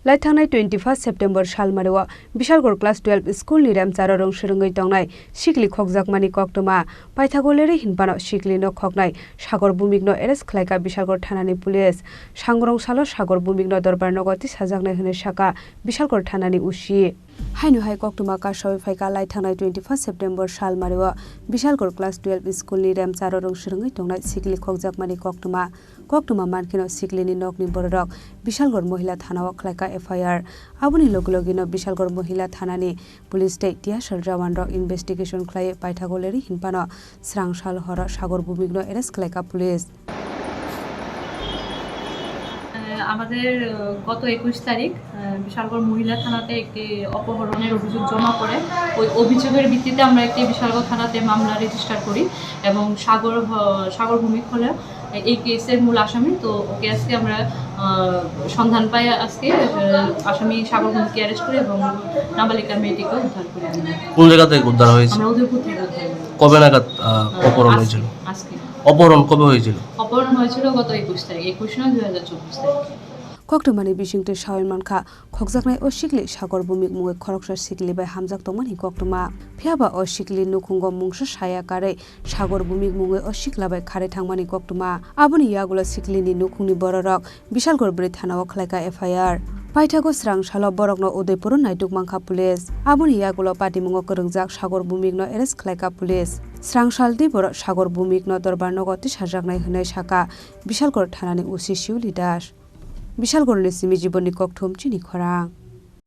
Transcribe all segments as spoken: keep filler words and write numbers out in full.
Lai thangnai twenty-first September salmario Bishalgarh class twelve school ni remcharo rwng swrwngwi tongnai sikli khokjakmani koktwma paithago lerwi hinphano sikli no khoknai Sagor Bhumik no arrest khlaikha Bishalgarh thanani police. Sangrong salo Sagor Bhumik no dorbar nogo tisajaknai hwnwi sakha Bishalgarh thanani O C. Haino hai koktwma kasawi phaikha lai thangnai twenty-first September salmario Bishalgarh class twelve school ni remcharo rwng swrwngwi tongnai sikli khokjakmani koktwma. Koktwma mankheno siklini nokni bororok Bishalgarh Mohila thanao khlaikha F I R. Aboni logi logino Bishalgarh Mohila thanani police tei tiyasal jawanrok investigation khlaiwi paithago lerwi hinphano srang sal horo Sagor Bhumikno arrest khlaikha police. আহ, আমাদের, আহ, গত একুশ তারিখ, আহ, বিশালগড় মহিলা থানাতে একটি অপহরণের অভিযোগ জমা পড়ে। ওই অভিযোগের ভিত্তিতে আমরা একটি বিশালগড় থানাতে মামলা রেজিস্টার করি এবং সাগর হ-, সাগর ভৌমিক হলো এই কেসের মূল আসামি। তো ওকে আজকে আমরা, আহ, সন্ধান পাই আজকে, আহ, আসামি সাগর ভৌমিককে অ্যারেস্ট করি এবং নাবালিকা মেয়েটিকে উদ্ধার করি আমরা। কোন জায়গা থেকে উদ্ধার হয়েছে? আমরা উদয়পুর থেকে উদ্ধার করি। কবে নাগাদ, আহ, আহ, অপহরণ আজকে, হয়েছিল? আজকে। অপহরণ কবে হয়েছিল? অপহরণ হয়েছিল গত একুশ তারিখ, একুশ নয় দুই হাজার চব্বিশ তারিখ। Koktwmani bisingtwi sawi mankha, khokjaknai o sikli Sagor Bhumik mungwi khoroksa sikli bai hamjak tongmani koktwma. Phiyaba o sikli nukhungo mungsa saya karwi Sagor Bhumik mungwi o sikla bai kharwi thangmani koktwma. Aboni yagulo siklini nukhungni bororok Bishalgarh bwrwi thanao khlaikha F I R. Paithago srang salo borokno Udaipuro naituk mankha police. Aboni yagulo patimungo kwrwngjak Sagor Bhumikno arrest khlaikha police. Srang salni borok Sagor Bhumikno dorbar nogo tisajaknai hwnwi sakha Bishalgarh thanani O C Shiuli Das. Bishalgarhni simi Jibonni Kokthum chini khorang.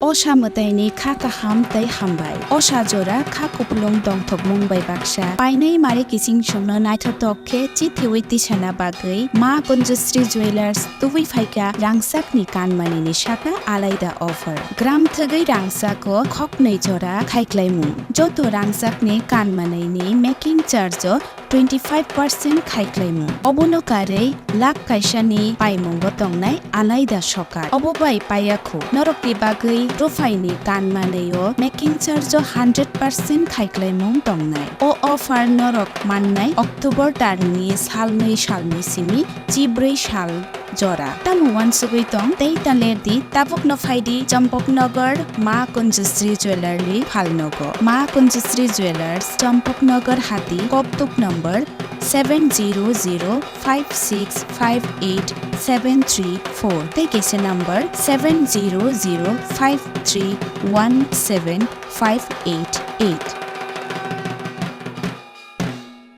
Osa mwtaini kha kaham tei hambai. Osa jora kha kupulung dongthokmung bai baksa. Painai mari kiching chwngno naithotok khe chithiwi tisana bagwi Ma Kunjusri Jewellers tubui phaikha rangchakni kanmanini saka alaida offer. Gram thwgwi rangchako khoknwi jora khaiklaimung. Joto rangchakni kanmanini making charge o twenty five percent khaiklaimung. Obono karwi lakh kaisani paimungo tongnai alaida sokar. Obo bai paiya khu norokni bagwi ruphaini kanmanwi o making charge o hundred percent khaiklaimung tongnai. O offer norok mannai October tarni salnwi salni simi chibrwi sal jora. Tamo uansugwi tong tei ta ler di, tabukno phai di Champaknagar Ma Kunjusri Jewellery phalnogo. Ma Kunjusri Jewellers, Champaknagar Hati, Kokthum number seven zero zero five six five eight seven three four tei kaisa number seven zero zero five three one seven five eight eight.